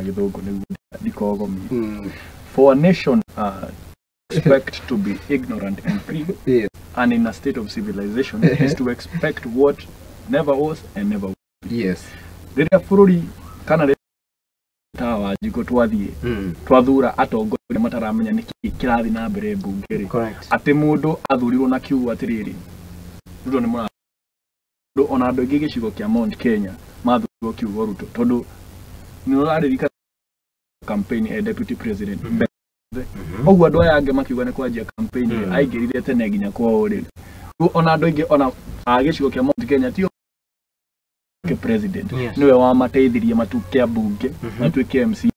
Gĩthũngũ nĩguo ndikogomie. For a nation expect to be ignorant and free and in a state of civilization is to expect what never was and never will. Rĩrĩa bũrũri kana rĩrĩa ta Wanjikũ twathiĩ twathura atongoria mataramenya nĩkĩ kĩrathiĩ na mbere mbunge rĩ, atĩ mũndũ athurirwo na kiugo atĩrĩrĩ, Ruto nĩ mũra ona andũ aingĩ gĩcigo kĩa Mount Kenya mathurirwo kiugo Ruto, tondũ nĩ ũraririkana campaign e deputy president mbere. Ũguo andũ aya angĩ makiuga nĩ kwanjia campaign rĩ, aingĩrire tene nginya kwao rĩ. Rĩu ona andũ aingĩ ona a gĩcigo kĩa Mount Kenya tio president nĩwe wamateithirie matuĩke ambunge, matuĩke MC.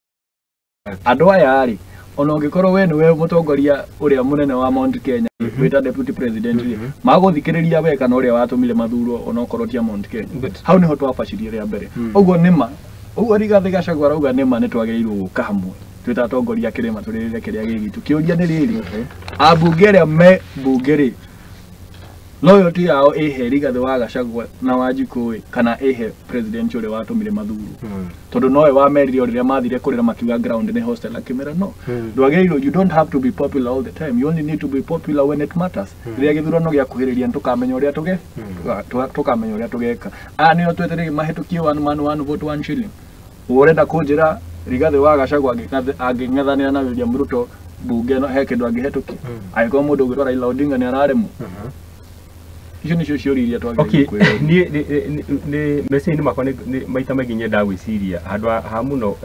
Andũ aya rĩ, ona ũngĩkorwo we nĩwe mũtongoria ũrĩa mũnene wa Mount Kenya wĩta deputy president rĩ, magũthikĩrĩria we kana ũrĩa watũmire mathurwo, onokorwo ti a Mount Kenya? Hau nĩho twabacirie rĩa mbere. Ũguo nĩma ũguo Rigathĩ Gachagua arauga nĩma nĩ twagĩrĩirwo gũka hamwe twĩta atongoria a kĩrĩma tũrĩrĩre kĩrĩa gĩ gitũ. Kĩũria nĩ rĩrĩ, ambunge arĩa me mbunge rĩ, loyalty yao ĩhe Rigathĩ wa Gachagua na Wanjikũ ĩ, kana ĩhe president ũrĩa watũmire mathurwo? Tondũ nowe wamerire o rĩrĩa mathire kũrĩra makiuga ground nĩ hostel, akĩmera no ndwagĩrĩirwo, you don't have to be popular all the time, you only need to be popular when it matters. Rĩrĩa gĩthurano gĩakuhĩrĩria nĩ tũkamenya ũrĩa tũge tũkamenya ũrĩa tũgeka. Aya nĩo twetereire mahĩtũkie one man one vote one shilling. Ũrenda kũnjĩra Rigathĩ wa Gachagua angĩng'ethanĩra na William Ruto mbunge ĩno he kĩndũ angĩhetũkia, angĩkorwo mũndũ ũgwĩtwo Raila Odinga nĩ araremwo? Icio nĩcio ciũria iria twagĩrĩirwo kwĩyũria. Niĩ nĩ meciria-inĩ makwa nĩ maita maingĩ nyendaga gwĩciria handũ ha mũno.